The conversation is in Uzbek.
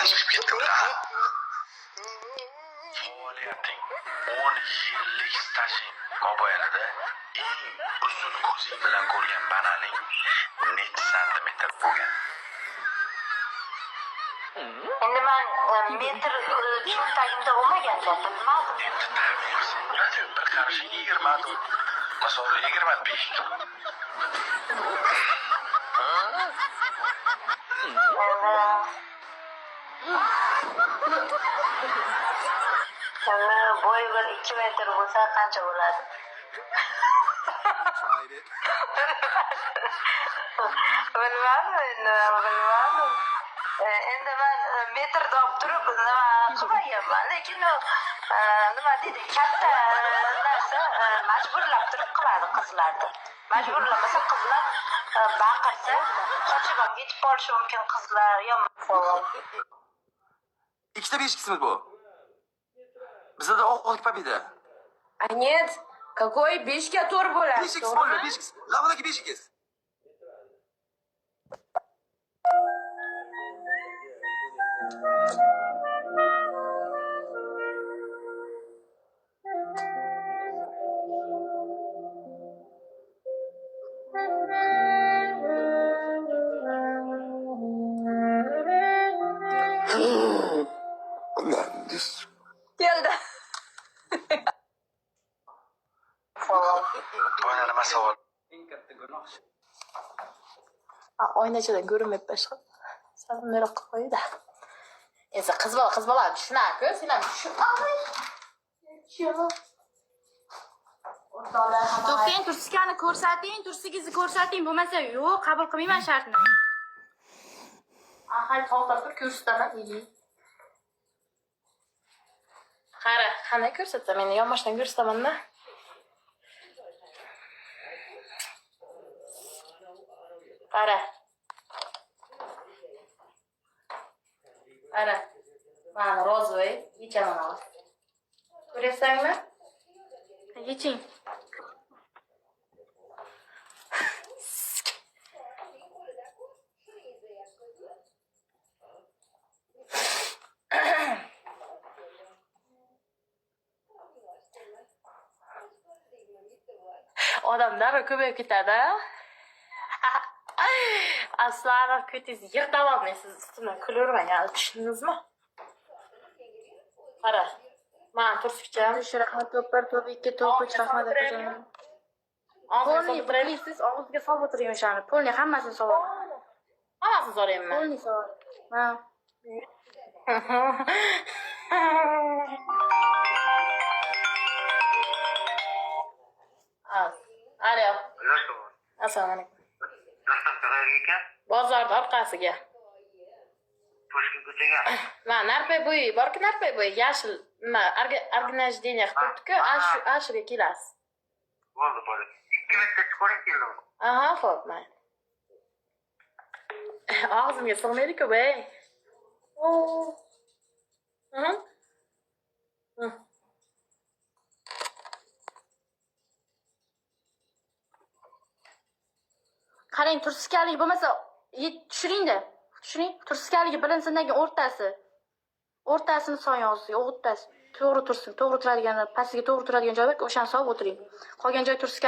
Esimdan chiqib ketdi ular. Faoliyating, 10 yillik stajing mobaynida eng uzun ko'zing bilan ko'rgan bananing necha santimetr bo'lgan? Endi man metr cho'ntagimda bo'lmaganda bilmadim. Endi taxmin qilsang bo'ladi-yu, bir qarishing 24, misol 25. Endi bo'yi bir 2 metr bo'lsa qancha bo'ladi? Tried it. Bilmadim endi, bilmadim. Endi man metrda olib turib nima qilmaganman, lekin u nima deydi, katta narsa majburlab turib qiladi qizlarni. Majburlamasa qizlar baqirsa qochib ham ketib qolishi mumkin qizlar. Yomon savol. Ikkita 5 x'miz bu. Bizada oq победа. А нет, какой 5 ga 4 bo'ladi? 5 x bo'ldi, 5 x. Lavadagi 5 x. Keldi. Savol. Boya nima savol? Oynachadan ko'rinmayapti boshqa. Sal bunayroq qilib qo'yda. Endi qiz bola, qiz bola tushunarku, sen ham tushun. Ay. O'rtoqlar hamma. To'xtang, tursiskani ko'rsating, tursigingizni ko'rsating, bo'lmasa yo'q, qabul qilmayman shartni. Hali to'xtab tur, ko'rsataman. Qara, qanday ko'rsatsam, endi yonboshdan ko'rsataman-da. Qara. Qara. Mana розовый yechaman hozir. Ko'ryapsanmi? Yeching. Odam darrov ko'payib ketadi. Aslanov, ko'tingizni yig'daman siz ustimdan kulavermang, hali tushundingizmi? Qara. Mana tursikcham. Uch rahmat, top bir, top ikki, top uch, rahmat akajonim. Og'zingga Полный solib o'tiraylik. siz og'izga solib o'tiring o'shani. Полный hammasini solib. Hammasini solyapman. Полный solib. Ha. Az. Alo. Assalomu alaykum. Dostavka qayerga ekan? Bozorni orqasiga. Pushkin ko'chaga. Mana Narpay bo'yi borku, Narpay bo'yi yashil nima ограждение qilib turibdi-ku, ana shu ana shuga kelasiz. Bo'ldi, bo'ldi. 2 minutda chiqavering, keldim. Aha, xo'p, mayli. Og'zimga sig'maydi-ku, bu. Mhm. Qarang, tursiskalik bo'lmasa tushiringda. Tushiring. Tursikaligi bilinsin keyin o'rtasi. O'rtasini soying og'ziga, o'rtasi. To'g'ri tursin, to'g'ri turadigan, pastiga to'g'ri turadigan joy bor, o'shani solib o'tiring. Qolgan joy tursiskalik.